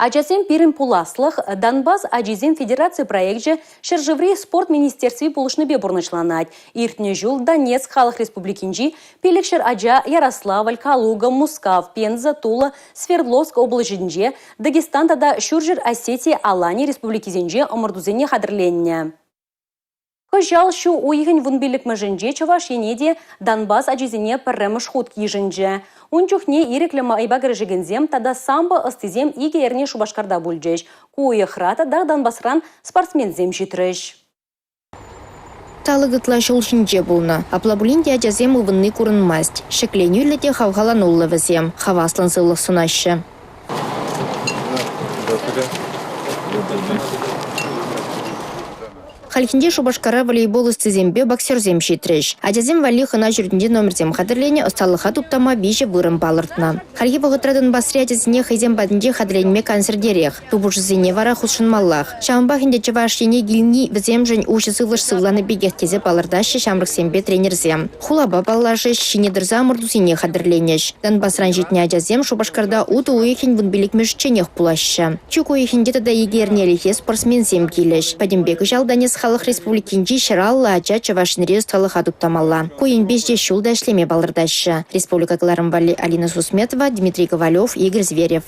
Ачасем пирӗн пуласлӑх Донбасс ачисем федераци проекчӗ ҫӗршыври спорт министерстви пулӑшнипе пурнӑҫланать. Иртнӗ ҫул Донецк Халӑх Республикинчи 500 ача Ярославль, Калуга, Мускав, Пенза, Тула, Свердловск облаҫӗнче, Дагестан тата Ҫурҫӗр Осети, Алани республикисенче ӑмӑртусене хатӗрленнӗ. Кӑҫал ҫу уйӑхӗн 15-мӗшӗнче Чӑваш Ене те Донбасс ачисене пӗрремӗш хут йышӑнчӗ. Ун чухне ирӗклӗ майпа кӗрешекенсем тата самбо ӑстисем икӗ эрне Шупашкарта пулчӗҫ. Ку уйӑхра тата Донбасран спортсменсем ҫитрӗҫ. Талӑк ытла ҫул ҫинче пулнӑ. Апла пулин те ачасем ывӑнни курӑнмасть. Ҫӗкленӳллӗ те хавхалануллӑ вӗсем, хаваслӑн сывлӑх сунаҫҫӗ. Хальхинче Шупашкара волейбол ӑстисемпе боксерсем ҫитрӗҫ. Ачасем валли хӑна ҫуртӗнче номерсем хатӗрленӗ, ӑсталӑха туптама виҫӗ вырӑн палӑртнӑ. Хальхи вӑхӑтра Донбасри ачасене хӑйсем патӗнче хатӗрленме кансӗртерех. Тупӑшусене вара хутшӑнмаллах. Ҫавӑнпах ӗнтӗ Чӑваш Ене килни вӗсемшӗн уҫӑ сывлӑш сывланӑ пекех тесе палӑртаҫҫӗ ҫамрӑксемпе тренерсем. Хулапа паллашӗҫ, ҫине тӑрса ӑмӑртусене хатӗрленӗҫ. Донбасран ҫитнӗ ачасем Шупашкарта утӑ уйӑхӗн 15-мӗшӗчченех пулаҫҫӗ. Чӳк уйӑхӗнче тата икӗ эрнелӗхе спортсменсем килӗҫ. Пӗтӗмпе кӑҫал Донецк Халӑх Республикинчи 150 ача Чӑваш Енре ӑсталӑха туптамалла. Ку енпе ҫитес ҫул та ӗҫлеме палӑртаҫҫӗ. Республика кӑларӑм валли Алина Сусметова, Дмитрий Ковалев, Игорь Зверев.